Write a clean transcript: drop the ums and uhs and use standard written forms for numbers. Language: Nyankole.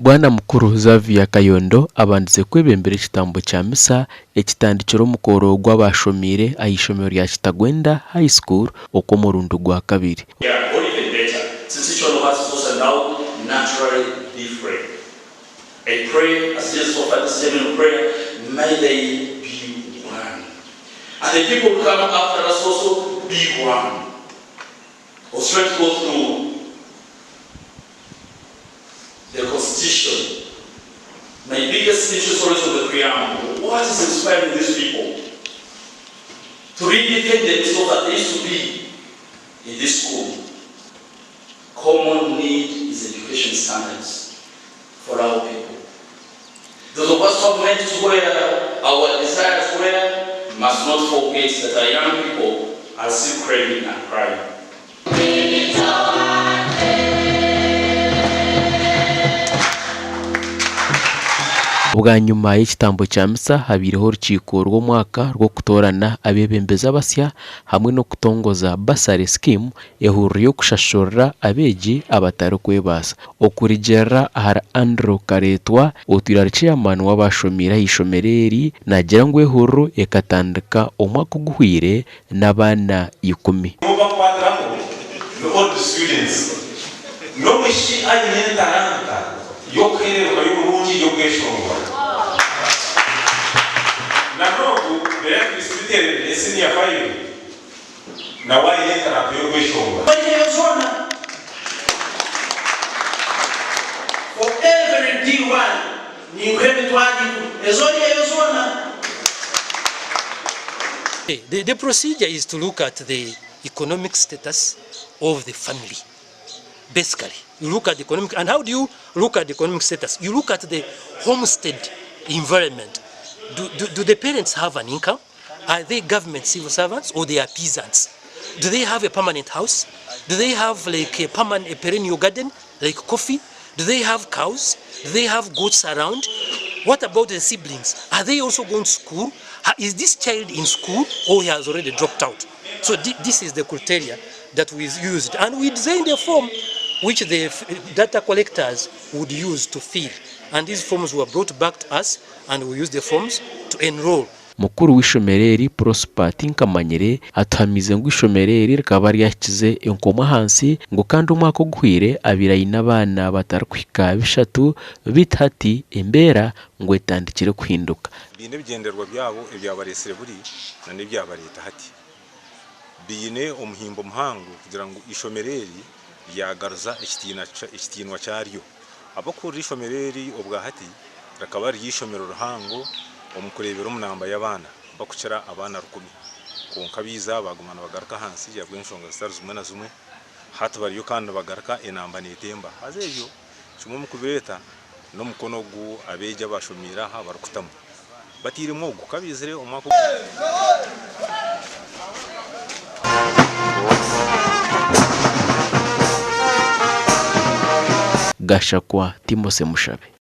Bwana Mukuru Xavier Kayondo abandize kwebembera ekitambo kya misa ekitandikire omukoro gw'abaashomiire aha ishomero rya Kitagwenda High School okw'omurundi gwa kabiri. The constitution my biggest interest always on the preamble what is inspiring these people to redefend themselves that they used to be in this school common need is education standards for our people those of us who have made to where our desires were must not forget that our young people are still craving and crying. Bwanyima y'ekitambo kya misa habaireho orukiiko rw'omwaka rw'okutoorana abeebembezi abasya hamwe n'okutongoza Bursary Scheme ehururu y'okushashurira abeegi abatarikwebaasa. Okurugiirira ahari Andrew Kareetwa otwire ari chairman w'abaashomiire aha ishomero eri naagira ngu ehururu ekatandika omwaka oguhweire n'abaana ikumi. Nibo bakukwatiraho ni old students. N'omwishiki aine entaranta y'okuhereruka y'oburungi y'okweshongora. Na n'ogu Beatrice Biterere senior five nawe aine entaranta y'okweshongora. Eyo zoona For every D1 ninkuha emitwaro ikumi. Ezo eyo zoona. The, the procedure is to look at the economic status of the family. Basically, you look at the economic, and how do you look at the economic status? You look at the homestead environment. Do, do, do the parents have an income? Are they government civil servants or they are peasants? Do they have a permanent house? Do they have like a permanent, a perennial garden, like coffee? Do they have cows? Do they have goats around? What about the siblings? Are they also going to school? Is this child in school or he has already dropped out? So this is the criteria that we used. And we designed a form which the data collectors would use to fill. And these forms were brought back to us and we used the forms to enroll. Mukuru w'eishomero eri, Prosper Tinkamanyire atuhamiize ngu eishomero eri rikaba ryahikize enkomo ahansi ngu kandi omwaka oguhweire abaire aine abaana batarikuhika bishatu beitu hati embeera ngu etandikire kuhinduka. Baine ebigyendererwa byabo ebyabareetsire buri na n'ebyabareeta hati. Baine omuhimbo muhango kugira ngu eishomero eri ryagaruza ekitiinwa kyaryo. Abarikuhurira eishomero eri obwa hati rikaba riri eishomero rihango omu kureebera omu namba y'abaana barikukira abaana rukumi. Kwonka baija baaguma nibagaruka ahansi ahabw'enshonga zitari zimwe na zimwe. Hati bariyo kandi nibagaruka enamba neetemba. Haza ebyo kimwe omu kubireeta n'omukono ogu abeegi abaashomiire aha barikutamu. Batairemu ogu ku abaizire omwaka ogu. Gashakwa Timothy Mushabe.